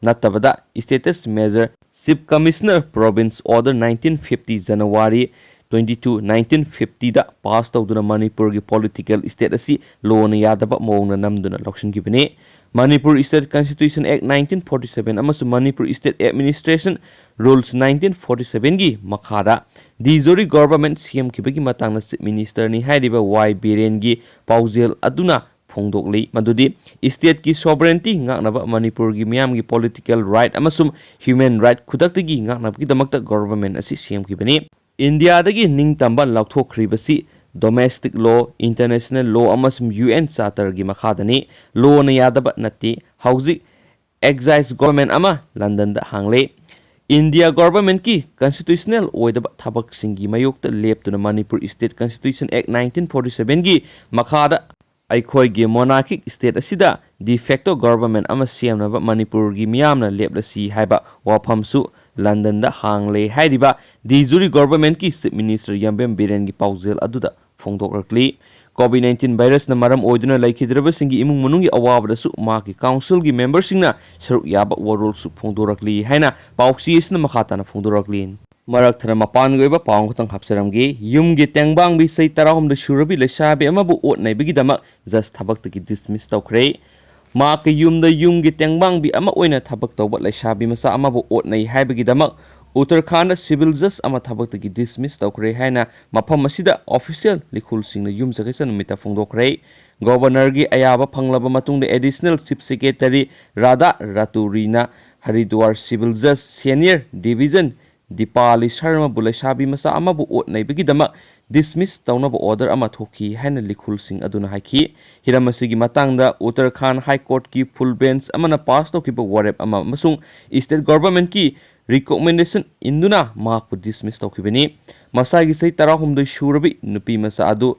ꯅꯠꯇꯕꯗ status major Chief Commissioner Province Order nineteen fifty January twenty two, nineteen fiftyꯗ pass ꯇꯧꯗꯨꯅ ꯃꯅꯤꯄꯨꯔꯒꯤ political state ꯑꯁꯤ lawꯅ ꯌꯥꯗꯕ ꯃꯑꯣꯡꯗ ꯅꯝꯗꯨꯅ ꯂꯧꯁꯤꯟꯈꯤꯕꯅꯤ꯫ Manipur State Constitution Act nineteen forty seven ꯑꯃꯁꯨꯡ Manipur State Administration Rules nineteen forty sevenꯒꯤ ꯃꯈꯥꯗ ꯗꯤꯖꯣꯔꯤ government ꯁꯦꯝꯈꯤꯕꯒꯤ ꯃꯇꯥꯡꯗ Chief Ministerꯅꯤ ꯍꯥꯏꯔꯤꯕ ꯋꯥꯏ ꯕꯤꯔꯦꯟꯒꯤ ꯄꯥꯎꯖꯦꯜ ꯑꯗꯨꯅ ꯐꯣꯡꯗꯣꯛꯂꯤ ꯃꯗꯨꯗꯤ stateꯀꯤ sovereignty ꯉꯥꯛꯅꯕ, ꯃꯅꯤꯄꯨꯔꯒꯤ ꯃꯤꯌꯥꯝꯒꯤ political right ꯑꯃꯁꯨꯡ human right ꯈꯨꯗꯛꯇꯒꯤ ꯉꯥꯛꯅꯕꯒꯤꯗꯃꯛꯇ government ꯑꯁꯤ ꯁꯦꯝꯈꯤꯕꯅꯤ꯫ ꯏꯟꯗꯤꯌꯥꯗꯒꯤ ꯅꯤꯡꯇꯝꯕ ꯂꯧꯊꯣꯛꯈ꯭ꯔꯤꯕꯁꯤ domestic law, international law ꯑꯃꯁꯨꯡ U N Charterꯒꯤ ꯃꯈꯥꯗꯅꯤ꯫ Lawꯅ ꯌꯥꯗꯕ ꯅꯠꯇꯦ꯫ ꯍꯧꯖꯤꯛ excise government ꯑꯃ ꯂꯟꯗꯟꯗ ꯍꯥꯡꯂꯦ꯫ ꯏꯟꯗꯤꯌꯥ ꯒꯣꯚꯔꯟꯃꯦꯟꯠꯀꯤ ꯀꯟꯁꯇꯤꯇ꯭ꯌꯨꯁꯅꯦꯜ ꯑꯣꯏꯗꯕ ꯊꯕꯛꯁꯤꯡꯒꯤ ꯃꯥꯌꯣꯛꯇ ꯂꯦꯞꯇꯨꯅ ꯃꯅꯤꯄꯨꯔ ꯁ꯭ꯇꯦꯠ ꯀꯟꯁꯇꯤꯇ꯭ꯌꯨꯁꯟ ꯑꯦꯛ ꯅꯥꯏꯟꯇꯤꯟ ꯐꯣꯔꯇꯤ ꯁꯚꯦꯟꯒꯤ ꯃꯈꯥꯗ ꯑꯩꯈꯣꯏꯒꯤ ꯃꯣꯅꯥꯔꯀꯤꯛ ꯁ꯭ꯇꯦꯠ ꯑꯁꯤꯗ ꯗꯤ ꯐꯦꯛꯇꯣ ꯒꯣꯚꯔꯟꯃꯦꯟꯠ ꯑꯃ ꯁꯦꯝꯅꯕ ꯃꯅꯤꯄꯨꯔꯒꯤ ꯃꯤꯌꯥꯝꯅ ꯂꯦꯞꯂꯁꯤ ꯍꯥꯏꯕ ꯋꯥꯐꯝꯁꯨ ꯂꯟꯗꯟꯗ ꯍꯥꯡꯂꯦ ꯍꯥꯏꯔꯤꯕ ꯗꯤ ꯖꯨꯔꯤ ꯒꯣꯚꯔꯟꯃꯦꯟꯠꯀꯤ ꯆꯤꯐ ꯃꯤꯅꯤꯁꯇꯔ ꯌꯥꯝꯕꯦꯝ ꯕꯤꯔꯦꯟꯒꯤ ꯄꯥꯎꯖꯦꯜ ꯑꯗꯨꯗ ꯐꯣꯡꯗꯣꯛꯂꯛꯂꯤ꯫ ꯀꯣꯚꯤꯗ ꯅꯥꯏꯟꯇꯤꯟ ꯚꯥꯏꯔꯁꯅ ꯃꯔꯝ ꯑꯣꯏꯗꯨꯅ ꯂꯩꯈꯤꯗ꯭ꯔꯕꯁꯤꯡꯒꯤ ꯏꯃꯨꯡ ꯃꯅꯨꯡꯒꯤ ꯑꯋꯥꯕꯗꯁꯨ ꯃꯍꯥꯛꯀꯤ ꯀꯥꯎꯟꯁꯤꯜꯒꯤ ꯃꯦꯝꯕꯔꯁꯤꯡꯅ ꯁꯔꯨꯛ ꯌꯥꯕ ꯋꯥꯔꯣꯜꯁꯨ ꯐꯣꯡꯗꯣꯔꯛꯂꯤ ꯍꯥꯏꯅ ꯄꯥꯎꯆꯦ ꯑꯁꯤꯅ ꯃꯈꯥ ꯇꯥꯅ ꯐꯣꯡꯗꯣꯔꯛꯂꯤ꯫ ꯃꯔꯛ ꯊꯠꯅ ꯃꯄꯥꯟꯒꯤ ꯑꯣꯏꯕ ꯄꯥꯎ ꯑꯃꯈꯛꯇꯪ ꯍꯥꯞꯆꯔꯝꯒꯦ꯫ ꯌꯨꯝꯒꯤ ꯇꯦꯡꯕꯥꯡꯕꯤ ꯆꯍꯤ ꯇꯔꯥꯍꯨꯝꯗꯣꯏ ꯁꯨꯔꯕꯤ ꯂꯩꯁꯥꯕꯤ ꯑꯃꯕꯨ ꯑꯣꯠ ꯅꯩꯕꯒꯤꯗꯃꯛ ꯖꯁ ꯊꯕꯛꯇꯒꯤ ꯗꯤꯁꯃꯤꯁ ꯇꯧꯈ꯭ꯔꯦ꯫ ꯃꯍꯥꯛꯀꯤ ꯌꯨꯝꯗ ꯌꯨꯝꯒꯤ ꯇꯦꯡꯕꯥꯡꯕꯤ ꯑꯃ ꯑꯣꯏꯅ ꯊꯕꯛ ꯇꯧꯕ ꯂꯩꯁꯥꯕꯤ ꯃꯆꯥ ꯑꯃꯕꯨ ꯑꯣꯠ ꯅꯩ ꯍꯥꯏꯕꯒꯤꯗꯃꯛ ꯎꯠꯇꯔꯈꯥꯟꯗ ꯁꯤꯚꯤꯜ ꯖꯁ ꯑꯃ ꯊꯕꯛꯇꯒꯤ ꯗꯤꯁꯃꯤꯁ ꯇꯧꯈ꯭ꯔꯦ ꯍꯥꯏꯅ ꯃꯐꯝ ꯑꯁꯤꯗ ꯑꯣꯐꯤꯁꯤꯌꯦꯜ ꯂꯤꯈꯨꯜꯁꯤꯡꯅ ꯌꯨꯝꯁꯀꯩꯁ ꯅꯨꯃꯤꯠꯇ ꯐꯣꯡꯗꯣꯛꯈ꯭ꯔꯦ꯫ ꯒꯣꯚꯔꯅꯔꯒꯤ ꯑꯌꯥꯕ ꯐꯪꯂꯕ ꯃꯇꯨꯡꯗ ꯑꯦꯗꯤꯁꯅꯦꯜ ꯆꯤꯐ ꯁꯦꯀ꯭ꯔꯦꯇꯔꯤ ꯔꯥꯙꯥ ꯔꯥꯇꯨꯔꯤꯅ ꯍꯔꯤꯗ꯭ꯋꯥꯔ ꯁꯤꯚꯤꯜ ꯖꯁ ꯁꯦꯅꯤꯌꯔ ꯗꯤꯚꯤꯖꯟ ꯗꯤꯄꯥꯂꯤ ꯁꯔꯃꯕꯨ ꯂꯩꯁꯥꯕꯤ ꯃꯆꯥ ꯑꯃꯕꯨ ꯑꯣꯠ ꯅꯩꯕꯒꯤꯗꯃꯛ ꯗꯤꯁꯃꯤꯁ ꯇꯧꯅꯕ ꯑꯣꯔꯗꯔ ꯑꯃ ꯊꯣꯛꯈꯤ ꯍꯥꯏꯅ ꯂꯤꯈꯨꯜꯁꯤꯡ ꯑꯗꯨꯅ ꯍꯥꯏꯈꯤ꯫ ꯍꯤꯔꯝ ꯑꯁꯤꯒꯤ ꯃꯇꯥꯡꯗ ꯎꯠꯇꯔꯈꯥꯟꯗ ꯍꯥꯏ ꯀꯣꯔꯠꯀꯤ ꯐꯨꯜ ꯕꯦꯟꯆ ꯑꯃꯅ ꯄꯥꯁ ꯇꯧꯈꯤꯕ ꯋꯥꯔꯦꯞ ꯑꯃ ꯑꯃꯁꯨꯡ ꯁ꯭ꯇꯦꯠ ꯒꯣꯚꯔꯟꯃꯦꯟꯠꯀꯤ ꯔꯤꯀꯣꯃꯦꯟꯗꯦꯁꯟ ꯏꯟꯗꯨꯅ ꯃꯍꯥꯛꯄꯨ ꯗꯤꯁꯃꯤꯁ ꯇꯧꯈꯤꯕꯅꯤ꯫ ꯃꯁꯥꯒꯤ ꯆꯍꯤ ꯇꯔꯥꯍꯨꯝꯗꯣꯏ ꯁꯨꯔꯕꯤ ꯅꯨꯄꯤ ꯃꯆꯥ ꯑꯗꯨ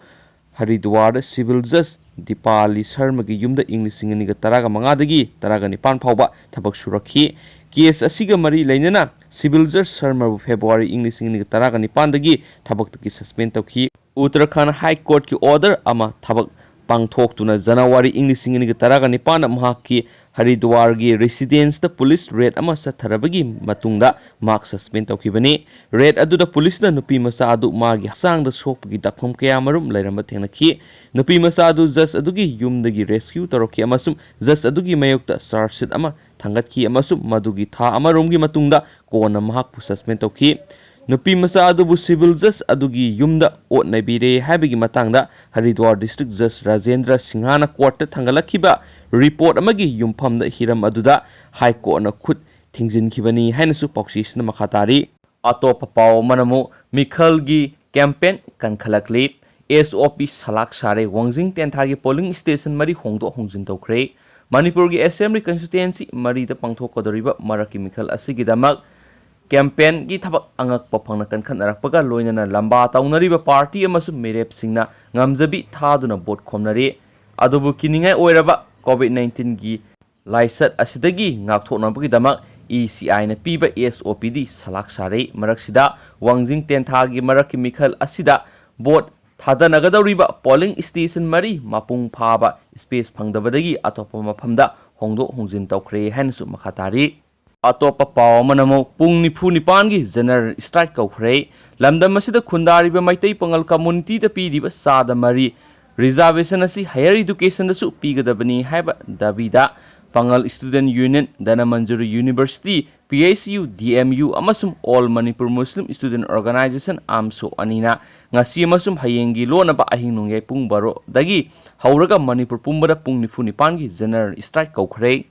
ꯍꯔꯤꯗ꯭ꯋꯥꯔꯗ ꯁꯤꯚꯤꯜ ꯖꯁ ꯗꯤꯄꯥꯂꯤ ꯁꯔꯃꯒꯤ ꯌꯨꯝꯗ ꯏꯪ ꯂꯤꯁꯤꯡ ꯑꯅꯤꯒ ꯇꯔꯥꯒ ꯃꯉꯥꯗꯒꯤ ꯇꯔꯥꯒ ꯅꯤꯄꯥꯟ ꯐꯥꯎꯕ ꯊꯕꯛ ꯁꯨꯔꯛꯈꯤ꯫ ꯀꯦꯁ ꯑꯁꯤꯒ ꯃꯔꯤ ꯂꯩꯅꯅ ꯁꯤꯚꯤꯜ ꯖꯁ ꯁꯔꯃꯕꯨ ꯐꯦꯕ꯭ꯔꯨꯋꯥꯔꯤ ꯏꯪ ꯂꯤꯁꯤꯡ ꯑꯅꯤꯒ ꯇꯔꯥꯒ ꯅꯤꯄꯥꯟꯗꯒꯤ ꯊꯕꯛꯇꯒꯤ ꯁꯁꯄꯦꯟ ꯇꯧꯈꯤ꯫ ꯎꯠꯇꯔꯈꯥꯟꯗ ꯍꯥꯏ ꯀꯣꯔꯠꯀꯤ ꯑꯣꯔꯗꯔ ꯑꯃ ꯊꯕꯛ ꯄꯥꯡꯊꯣꯛꯇꯨꯅ ꯖꯅꯋꯥꯔꯤ ꯏꯪ ꯂꯤꯁꯤꯡ ꯑꯅꯤꯒ ꯇꯔꯥꯒ ꯅꯤꯄꯥꯟꯗ ꯃꯍꯥꯛꯀꯤ ꯍꯔꯤꯗ꯭ꯋꯥꯔꯒꯤ ꯔꯦꯁꯤꯗꯦꯟꯁꯇ ꯄꯨꯂꯤꯁ ꯔꯦꯗ ꯑꯃ ꯆꯠꯊꯔꯕꯒꯤ ꯃꯇꯨꯡꯗ ꯃꯍꯥꯛ ꯁꯁꯄꯦꯟ ꯇꯧꯈꯤꯕꯅꯤ꯫ ꯔꯦꯗ ꯑꯗꯨꯗ ꯄꯨꯂꯤꯁꯅ ꯅꯨꯄꯤ ꯃꯆꯥ ꯑꯗꯨ ꯃꯥꯒꯤ ꯍꯛꯆꯥꯡꯗ ꯁꯣꯛꯄꯒꯤ ꯗꯥꯛꯐꯝ ꯀꯌꯥꯃꯔꯨꯝ ꯂꯩꯔꯝꯕ ꯊꯦꯡꯅꯈꯤ꯫ ꯅꯨꯄꯤ ꯃꯆꯥ ꯑꯗꯨ ꯖꯁ ꯑꯗꯨꯒꯤ ꯌꯨꯝꯗꯒꯤ ꯔꯦꯁꯀ꯭ꯌꯨ ꯇꯧꯔꯛꯈꯤ ꯑꯃꯁꯨꯡ ꯖꯁ ꯑꯗꯨꯒꯤ ꯃꯥꯌꯣꯛꯇ ꯆꯥꯔꯖ ꯁꯤꯠ ꯑꯃ ꯊꯥꯡꯒꯠꯈꯤ ꯑꯃꯁꯨꯡ ꯃꯗꯨꯒꯤ ꯊꯥ ꯑꯃꯔꯣꯝꯒꯤ ꯃꯇꯨꯡꯗ ꯀꯣꯟꯅ ꯃꯍꯥꯛꯄꯨ ꯁꯁꯄꯦꯟ ꯇꯧꯈꯤ꯫ ꯅꯨꯄꯤ ꯃꯆꯥ ꯑꯗꯨꯕꯨ ꯁꯤꯚꯤꯜ ꯖꯁ ꯑꯗꯨꯒꯤ ꯌꯨꯝꯗ ꯑꯣꯠ ꯅꯩꯕꯤꯔꯦ ꯍꯥꯏꯕꯒꯤ ꯃꯇꯥꯡꯗ ꯍꯔꯤꯗ꯭ꯋꯥꯔ ꯗꯤꯁꯇ꯭ꯔꯤꯛ ꯖꯁ ꯔꯥꯖꯦꯟꯗ꯭ꯔ ꯁꯤꯡꯍꯥꯅ ꯀꯣꯔꯠꯇ ꯊꯥꯡꯒꯠꯂꯛꯈꯤꯕ ꯔꯤꯄꯣꯔꯠ ꯑꯃꯒꯤ ꯌꯨꯝꯐꯝꯗ ꯍꯤꯔꯝ ꯑꯗꯨꯗ ꯍꯥꯏ ꯀꯣꯔꯠꯅ ꯈꯨꯠ ꯊꯤꯡꯖꯤꯟꯈꯤꯕꯅꯤ ꯍꯥꯏꯅꯁꯨ ꯄꯥꯎꯆꯦꯁꯤꯅ ꯃꯈꯥ ꯇꯥꯔꯤ꯫ ꯑꯇꯣꯞꯄ ꯄꯥꯎ ꯑꯃꯅ ꯑꯃꯨꯛ ꯃꯤꯈꯜꯒꯤ ꯀꯦꯝꯄꯦꯟ ꯀꯟꯈꯠꯂꯛꯂꯤ꯫ ꯑꯦꯁ ꯑꯣ ꯄꯤ ꯁꯂꯥꯛ ꯁꯥꯔꯦ꯫ ꯋꯥꯡꯖꯤꯡ ꯇꯦꯟꯊꯥꯒꯤ ꯄꯣꯂꯤꯡ ꯁ꯭ꯇꯦꯁꯟ ꯃꯔꯤ ꯍꯣꯡꯗꯣꯛ ꯍꯣꯡꯖꯤꯟ ꯇꯧꯈ꯭ꯔꯦ꯫ ꯃꯅꯤꯄꯨꯔꯒꯤ ꯑꯦꯁꯦꯝꯕ꯭ꯂꯤ ꯀꯟꯁꯇꯤꯇ꯭ꯋꯦꯟꯁꯤ ꯃꯔꯤꯗ ꯄꯥꯡꯊꯣꯛꯀꯗꯧꯔꯤꯕ ꯃꯔꯛꯀꯤ ꯃꯤꯈꯜ ꯑꯁꯤꯒꯤꯗꯃꯛ ꯀꯦꯝꯄꯦꯟꯒꯤ ꯊꯕꯛ ꯑꯉꯛꯄ ꯐꯪꯅ ꯀꯟꯈꯠꯅꯔꯛꯄꯒ ꯂꯣꯏꯅꯅ ꯂꯝꯕꯥ ꯇꯧꯅꯔꯤꯕ ꯄꯥꯔꯇꯤ ꯑꯃꯁꯨꯡ ꯃꯤꯔꯦꯞꯁꯤꯡꯅ ꯉꯝꯖꯕꯤ ꯊꯥꯗꯨꯅ ꯚꯣꯠ ꯈꯣꯝꯅꯔꯤ꯫ ꯑꯗꯨꯕꯨ ꯀꯤꯅꯤꯡꯉꯥꯏ ꯑꯣꯏꯔꯕ ꯀꯣꯚꯤꯗ ꯅꯥꯏꯟꯇꯤꯟꯒꯤ ꯂꯥꯏꯆꯠ ꯑꯁꯤꯗꯒꯤ ꯉꯥꯛꯊꯣꯛꯅꯕꯒꯤꯗꯃꯛ ꯏ ꯁꯤ ꯑꯥꯏꯅ ꯄꯤꯕ ꯑꯦꯁ ꯑꯣ ꯄꯤ ꯗꯤ ꯁꯂꯥꯛ ꯁꯥꯔꯤ꯫ ꯃꯔꯛꯁꯤꯗ ꯋꯥꯡꯖꯤꯡ ꯇꯦꯟꯊꯥꯒꯤ ꯃꯔꯛꯀꯤ ꯃꯤꯈꯜ ꯑꯁꯤꯗ ꯚꯣꯠ ꯊꯥꯗꯅꯒꯗꯧꯔꯤꯕ ꯄꯣꯂꯤꯡ ꯁ꯭ꯇꯦꯁꯟ ꯃꯔꯤ ꯃꯄꯨꯡ ꯐꯥꯕ ꯁ꯭ꯄꯦꯁ ꯐꯪꯗꯕꯗꯒꯤ ꯑꯇꯣꯞꯄ ꯃꯐꯝꯗ ꯍꯣꯡꯗꯣꯛ ꯍꯣꯡꯖꯤꯟ ꯇꯧꯈ꯭ꯔꯦ ꯍꯥꯏꯅꯁꯨ ꯃꯈꯥ ꯇꯥꯔꯤ꯫ ꯑꯇꯣꯞꯄ ꯄꯥꯎ ꯑꯃꯅ ꯑꯃꯨꯛ ꯄꯨꯡ ꯅꯤꯐꯨ ꯅꯤꯄꯥꯟꯒꯤ ꯖꯦꯅꯔꯦꯜ ꯁ꯭ꯇ꯭ꯔꯥꯏꯛ ꯀꯧꯈ꯭ꯔꯦ꯫ ꯂꯝꯗꯝ ꯑꯁꯤꯗ ꯈꯨꯟꯗꯥꯔꯤꯕ ꯃꯩꯇꯩ ꯄꯥꯉꯜ ꯀꯝꯃꯨꯅꯤꯇꯤꯗ ꯄꯤꯔꯤꯕ ꯆꯥꯗ ꯃꯔꯤ ꯔꯤꯖꯥꯔꯕꯦꯁꯟ ꯑꯁꯤ ꯍꯥꯌꯔ ꯏꯗꯨꯀꯦꯁꯟꯗꯁꯨ ꯄꯤꯒꯗꯕꯅꯤ ꯍꯥꯏꯕ ꯗꯥꯕꯤꯗ Pangal student union, Dhanamanjuri university, P H U, D M U ꯑꯃꯁꯨꯡ all Manipur Muslim student organisation, AMSO, ꯑꯅꯤꯅ ꯉꯁꯤ ꯑꯃꯁꯨꯡ ꯍꯌꯦꯡꯒꯤ ꯂꯣꯟꯅꯕ ꯑꯍꯤꯡ ꯅꯣꯡꯌꯥꯏ ꯄꯨꯡ ꯕꯥꯔꯣꯗꯒꯤ ꯍꯧꯔꯒ ꯃꯅꯤꯄꯨꯔ ꯄꯨꯝꯕꯗ ꯄꯨꯡ ꯅꯤꯐꯨ ꯅꯤꯄꯥꯟꯒꯤ ꯖꯦꯅꯔꯦꯜ ꯁ꯭ꯇ꯭ꯔꯥꯏꯛ ꯀꯧꯈ꯭ꯔꯦ꯫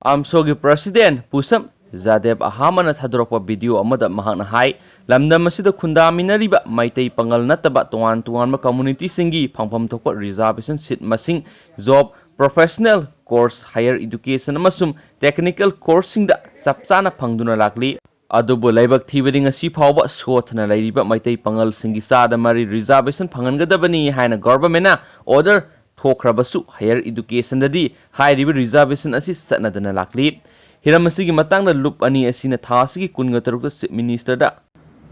ꯑꯥꯝꯁꯣꯒꯤ ꯄ꯭ꯔꯁꯤꯗꯦꯟꯠ ꯄꯨꯁꯝ ꯖꯥꯗꯦꯕ ꯑꯍꯥꯃꯅ ꯊꯥꯗꯣꯔꯛꯄ ꯚꯤꯗꯤꯑꯣ ꯑꯃꯗ ꯃꯍꯥꯛꯅ ꯍꯥꯏ, ꯂꯝꯗꯝ ꯑꯁꯤꯗ ꯈꯨꯟꯗꯥꯃꯤꯟꯅꯔꯤꯕ ꯃꯩꯇꯩ ꯄꯥꯉꯜ ꯅꯠꯇꯕ ꯇꯣꯉꯥꯟ ꯇꯣꯉꯥꯟꯕ ꯀꯝꯃꯨꯅꯤꯇꯤꯁꯤꯡꯒꯤ ꯐꯪꯐꯝ ꯊꯣꯛꯄ ꯔꯤꯖꯥꯔꯕꯦꯁꯟ ꯁꯤꯠ ꯃꯁꯤꯡ, job, professional course, higher education ꯑꯃꯁꯨꯡ ꯇꯦꯛꯅꯤꯀꯦꯜ ꯀꯣꯔꯁꯁꯤꯡꯗ ꯆꯞ ꯆꯥꯅ ꯐꯪꯗꯨꯅ ꯂꯥꯛꯂꯤ꯫ ꯑꯗꯨꯕꯨ ꯂꯥꯏꯕꯛ ꯊꯤꯕꯗꯤ ꯉꯁꯤ ꯐꯥꯎꯕ ꯁꯣꯠꯊꯅ ꯂꯩꯔꯤꯕ ꯃꯩꯇꯩ ꯄꯥꯉꯜꯁꯤꯡꯒꯤ ꯆꯥꯗ ꯃꯔꯤ ꯔꯤꯖꯥꯔꯕꯦꯁꯟ ꯐꯪꯍꯟꯒꯗꯕꯅꯤ ꯍꯥꯏꯅ ꯒꯣꯚꯔꯟꯃꯦꯟꯠꯅ ꯑꯣꯔꯗꯔ ꯊꯣꯛꯈ꯭ꯔꯕꯁꯨ ꯍꯥꯌꯔ ꯏꯗꯨꯀꯦꯁꯟꯗꯗꯤ ꯍꯥꯏꯔꯤꯕ ꯔꯤꯖꯥꯔꯕꯦꯁꯟ ꯑꯁꯤ ꯆꯠꯅꯗꯅ ꯂꯥꯛꯂꯤ꯫ ꯍꯤꯔꯝ ꯑꯁꯤꯒꯤ ꯃꯇꯥꯡꯗ ꯂꯨꯞ ꯑꯅꯤ ꯑꯁꯤꯅ ꯊꯥ ꯑꯁꯤꯒꯤ ꯀꯨꯟꯒ ꯇꯔꯨꯛꯇ ꯆꯤꯐ ꯃꯤꯅꯤꯁꯇꯔꯗ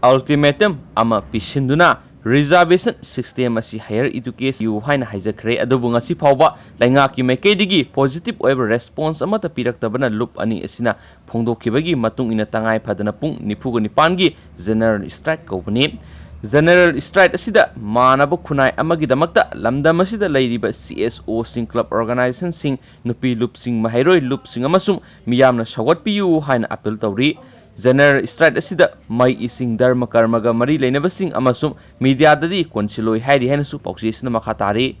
ꯑꯜꯇꯤꯃꯦꯇꯝ ꯑꯃ ꯄꯤꯁꯤꯟꯗꯨꯅ ꯔꯤꯖꯥꯔꯕꯦꯁꯟ ꯁꯤꯁꯇꯦꯝ ꯑꯁꯤ ꯍꯥꯌꯔ ꯏꯗꯨꯀꯦꯁꯟ ꯄꯤꯌꯨ ꯍꯥꯏꯅ ꯍꯥꯏꯖꯈ꯭ꯔꯦ꯫ ꯑꯗꯨꯕꯨ ꯉꯁꯤ ꯐꯥꯎꯕ ꯂꯩꯉꯥꯛꯀꯤ ꯃꯥꯏꯀꯩꯗꯒꯤ ꯄꯣꯖꯤꯇꯤꯚ ꯑꯣꯏꯕ ꯔꯦꯁꯄꯣꯟꯁ ꯑꯃꯠꯇ ꯄꯤꯔꯛꯇꯕꯅ ꯂꯨꯞ ꯑꯅꯤ ꯑꯁꯤꯅ ꯐꯣꯡꯗꯣꯛꯈꯤꯕꯒꯤ ꯃꯇꯨꯡ ꯏꯟꯅ ꯇꯉꯥꯏ ꯐꯗꯅ ꯄꯨꯡ ꯅꯤꯐꯨꯒ ꯅꯤꯄꯥꯟꯒꯤ ꯖꯦꯅꯔꯦꯜ ꯁ꯭ꯇ꯭ꯔꯥꯏꯛ ꯀꯧꯕꯅꯤ꯫ ꯖꯦꯅꯔꯦꯜ ꯁ꯭ꯇ꯭ꯔꯥꯏꯛ ꯑꯁꯤꯗ ꯃꯥꯟꯅꯕ ꯈꯨꯟꯅꯥꯏ ꯑꯃꯒꯤꯗꯃꯛꯇ ꯂꯝꯗꯝ ꯑꯁꯤꯗ ꯂꯩꯔꯤꯕ ꯁꯤ ꯑꯦꯁ ꯑꯣꯁꯤꯡ, ꯀ꯭ꯂꯕ ꯑꯣꯔꯒꯅꯥꯏꯖꯦꯁꯟꯁꯤꯡ, ꯅꯨꯄꯤ ꯂꯨꯞꯁꯤꯡ, ꯃꯍꯩꯔꯣꯏ ꯂꯨꯞꯁꯤꯡ ꯑꯃꯁꯨꯡ ꯃꯤꯌꯥꯝꯅ ꯁꯧꯒꯠꯄꯤꯌꯨ ꯍꯥꯏꯅ ꯑꯄꯤꯜ ꯇꯧꯔꯤ꯫ ꯖꯦꯅꯔꯦꯜ ꯁ꯭ꯇ꯭ꯔꯥꯏꯛ ꯑꯁꯤꯗ ꯃꯩ, ꯏꯁꯤꯡ, ꯙꯔꯃ ꯀꯔꯃꯒ ꯃꯔꯤ ꯂꯩꯅꯕꯁꯤꯡ ꯑꯃꯁꯨꯡ ꯃꯤꯗꯤꯌꯥꯗꯗꯤ ꯀꯣꯟꯁꯤꯜꯂꯣꯏ ꯍꯥꯏꯔꯤ ꯍꯥꯏꯅꯁꯨ ꯄꯥꯎꯆꯦ ꯑꯁꯤꯅ ꯃꯈꯥ ꯇꯥꯔꯤ꯫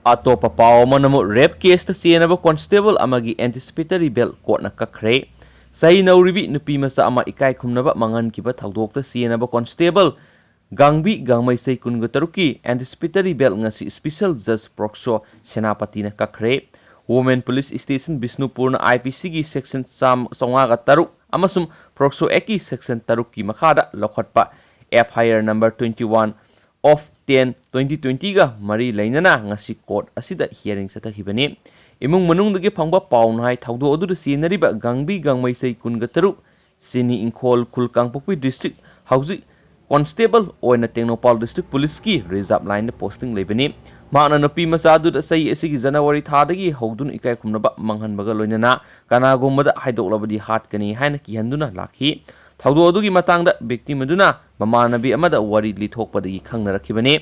ꯑꯇꯣꯞꯄ ꯄꯥꯎ ꯑꯃꯅ ꯑꯃꯨꯛ ꯔꯦꯞ ꯀꯦꯁꯇ ꯆꯦꯟꯅꯕ ꯀꯣꯟꯁꯇꯦꯕꯜ ꯑꯃꯒꯤ ꯑꯦꯟꯇꯤꯁꯤꯄꯦꯇꯔꯤ ꯕꯦꯜ ꯀꯣꯔꯠꯅ ꯀꯛꯈ꯭ꯔꯦ꯫ ꯆꯍꯤ ꯅꯧꯔꯤꯕꯤ ꯅꯨꯄꯤ ꯃꯆꯥ ꯑꯃ ꯏꯀꯥꯏ ꯈꯨꯝꯅꯕ ꯃꯥꯡꯍꯟꯈꯤꯕ ꯊꯧꯗꯣꯛꯇ ꯆꯦꯟꯅꯕ ꯀꯣꯟꯁꯇꯦꯕꯜ ꯒꯥꯡꯕꯤ ꯒꯥꯡꯃꯩ ꯆꯍꯤ ꯀꯨꯟꯒ ꯇꯔꯨꯛꯀꯤ ꯑꯦꯟꯇꯤꯁꯤꯄꯦꯇꯔꯤ ꯕꯦꯜ ꯉꯁꯤ ꯁ꯭ꯄꯤꯁꯦꯜ ꯖꯖ ꯄ꯭ꯔꯣꯛꯁꯣ ꯁꯦꯅꯥꯄꯇꯤꯅ ꯀꯛꯈ꯭ꯔꯦ꯫ ꯋꯨꯃꯦꯟ ꯄꯨꯂꯤꯁ ꯁ꯭ꯇꯦꯁꯟ ꯕꯤꯁꯅꯨꯄꯨꯔꯅ ꯑꯥꯏ ꯄꯤ ꯁꯤꯒꯤ ꯁꯦꯛꯁꯟ ꯆꯥꯝ-, ꯆꯥꯝꯃꯉꯥꯒ ꯇꯔꯨꯛ ꯑꯃꯁꯨꯡ ꯄꯣꯛꯁꯣ ꯑꯦꯛꯀꯤ ꯁꯦꯛꯁꯟ ꯇꯔꯨꯛꯀꯤ ꯃꯈꯥꯗ ꯂꯧꯈꯠꯄ F I R number twenty one of ten twenty twenty ꯒ ꯃꯔꯤ ꯂꯩꯅꯅ ꯉꯁꯤ ꯀꯣꯔꯠ ꯑꯁꯤꯗ ꯍꯤꯌꯥꯔꯤꯡ ꯆꯠꯊꯈꯤꯕꯅꯤ꯫ ꯏꯃꯨꯡ ꯃꯅꯨꯡꯗꯒꯤ ꯐꯪꯕ ꯄꯥꯎꯅ ꯍꯥꯏ, ꯊꯧꯗꯣꯛ ꯑꯗꯨꯗ ꯆꯦꯟꯅꯔꯤꯕ ꯒꯥꯡꯕꯤ ꯒꯥꯡꯃꯩ ꯆꯍꯤ ꯀꯨꯟꯒ ꯇꯔꯨꯛ, ꯆꯤꯅꯤ ꯏꯪꯈꯣꯜ, ꯈꯨꯜ ꯀꯥꯡꯄꯣꯛꯄꯤ ꯗꯤꯁꯇ꯭ꯔꯤꯛ, ꯍꯧꯖꯤꯛ ꯀꯣꯟꯁꯇꯦꯕꯜ ꯑꯣꯏꯅ ꯇꯦꯡꯅꯧꯄꯜ ꯗꯤꯁꯇ꯭ꯔꯤꯛ ꯄꯨꯂꯤꯁꯀꯤ ꯔꯤꯖꯥꯔꯚ ꯂꯥꯏꯟꯗ ꯄꯣꯁꯇꯤꯡ ꯂꯩꯕꯅꯤ꯫ ꯃꯍꯥꯛꯅ ꯅꯨꯄꯤ ꯃꯆꯥ ꯑꯗꯨꯗ ꯆꯍꯤ ꯑꯁꯤꯒꯤ ꯖꯅꯋꯥꯔꯤ ꯊꯥꯗꯒꯤ ꯍꯧꯗꯨꯅ ꯏꯀꯥꯏ ꯈꯨꯝꯅꯕ ꯃꯥꯡꯍꯟꯕꯒ ꯂꯣꯏꯅꯅ ꯀꯅꯥꯒꯨꯝꯕꯗ ꯍꯥꯏꯗꯣꯛꯂꯕꯗꯤ ꯍꯥꯠꯀꯅꯤ ꯍꯥꯏꯅ ꯀꯤꯍꯟꯗꯨꯅ ꯂꯥꯛꯈꯤ꯫ ꯊꯧꯗꯣꯛ ꯑꯗꯨꯒꯤ ꯃꯇꯥꯡꯗ victim ꯑꯗꯨꯅ ꯃꯃꯥꯟꯅꯕꯤ ꯑꯃꯗ ꯋꯥꯔꯤ ꯂꯤꯊꯣꯛꯄꯗꯒꯤ ꯈꯪꯅꯔꯛꯈꯤꯕꯅꯤ꯫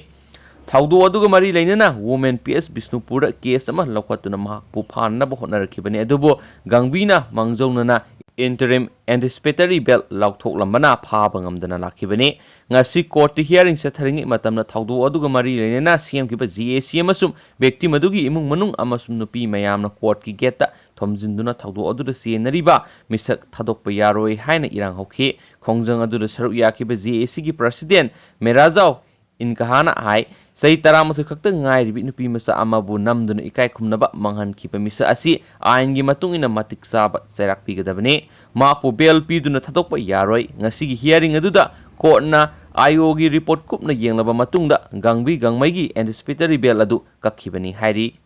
ꯊꯧꯗꯣꯛ ꯑꯗꯨꯒ ꯃꯔꯤ ꯂꯩꯅꯅ Women P S ꯕꯤꯁꯅꯨꯄꯨꯔꯗ case ꯑꯃ ꯂꯧꯈꯠꯇꯨꯅ ꯃꯍꯥꯛꯄꯨ ꯐꯥꯅꯅꯕ ꯍꯣꯠꯅꯔꯛꯈꯤꯕꯅꯤ꯫ ꯑꯗꯨꯕꯨ ꯒꯥꯡꯕꯤꯅ ꯃꯥꯡꯖꯧꯅꯅ interim anticipatory bail ꯂꯥꯎꯊꯣꯛꯂꯝꯕꯅ ꯐꯥꯕ ꯉꯝꯗꯅ ꯂꯥꯛꯈꯤꯕꯅꯤ꯫ ꯉꯁꯤ ꯀꯣꯔꯠꯇ hearing ꯆꯠꯊꯔꯤꯉꯩ ꯃꯇꯝꯗ ꯊꯧꯗꯣꯛ ꯑꯗꯨꯒ ꯃꯔꯤ ꯂꯩꯅꯅ ꯁꯦꯝꯈꯤꯕ G A C ꯑꯃꯁꯨꯡ victim ꯑꯗꯨꯒꯤ ꯏꯃꯨꯡ ꯃꯅꯨꯡ ꯑꯃꯁꯨꯡ ꯅꯨꯄꯤ ꯃꯌꯥꯝꯅ ꯀꯣꯔꯠꯀꯤ ꯒꯦꯠꯇ ꯊꯣꯝꯖꯤꯟꯗꯨꯅ ꯊꯧꯗꯣꯛ ꯑꯗꯨꯗ ꯆꯦꯟꯅꯔꯤꯕ ꯃꯤꯁꯛ ꯊꯥꯗꯣꯛꯄ ꯌꯥꯔꯣꯏ ꯍꯥꯏꯅ ꯏꯔꯥꯡ ꯍꯧꯈꯤ꯫ ꯈꯣꯡꯖꯪ ꯑꯗꯨꯗ ꯁꯔꯨꯛ ꯌꯥꯈꯤꯕ G A C ꯒꯤ president ꯃꯦꯔꯥꯖꯥꯎ ꯏꯟꯀꯍꯥꯅ ꯍꯥꯏ, ꯆꯍꯤ ꯇꯔꯥꯃꯥꯊꯣꯏ ꯈꯛꯇ ꯉꯥꯏꯔꯤꯕꯤ ꯅꯨꯄꯤ ꯃꯆꯥ ꯑꯃꯕꯨ ꯅꯝꯗꯨꯅ ꯏꯀꯥꯏ ꯈꯨꯝꯅꯕ ꯃꯥꯡꯍꯟꯈꯤꯕ ꯃꯤꯁꯛ ꯑꯁꯤ ꯑꯥꯏꯟꯒꯤ ꯃꯇꯨꯡ ꯏꯟꯅ ꯃꯇꯤꯛ ꯆꯥꯕ ꯆꯩꯔꯥꯛ ꯄꯤꯒꯗꯕꯅꯤ꯫ ꯃꯍꯥꯛꯄꯨ bail ꯄꯤꯗꯨꯅ ꯊꯥꯗꯣꯛꯄ ꯌꯥꯔꯣꯏ꯫ ꯉꯁꯤꯒꯤ hearing ꯑꯗꯨꯗ ꯀꯣꯔꯠꯅ I O ꯒꯤ report ꯀꯨꯞꯅ ꯌꯦꯡꯂꯕ ꯃꯇꯨꯡꯗ ꯒꯥꯡꯕꯤ ꯒꯥꯡꯃꯩꯒꯤ anticipatory bail ꯑꯗꯨ ꯀꯛꯈꯤꯕꯅꯤ ꯍꯥꯏꯔꯤ꯫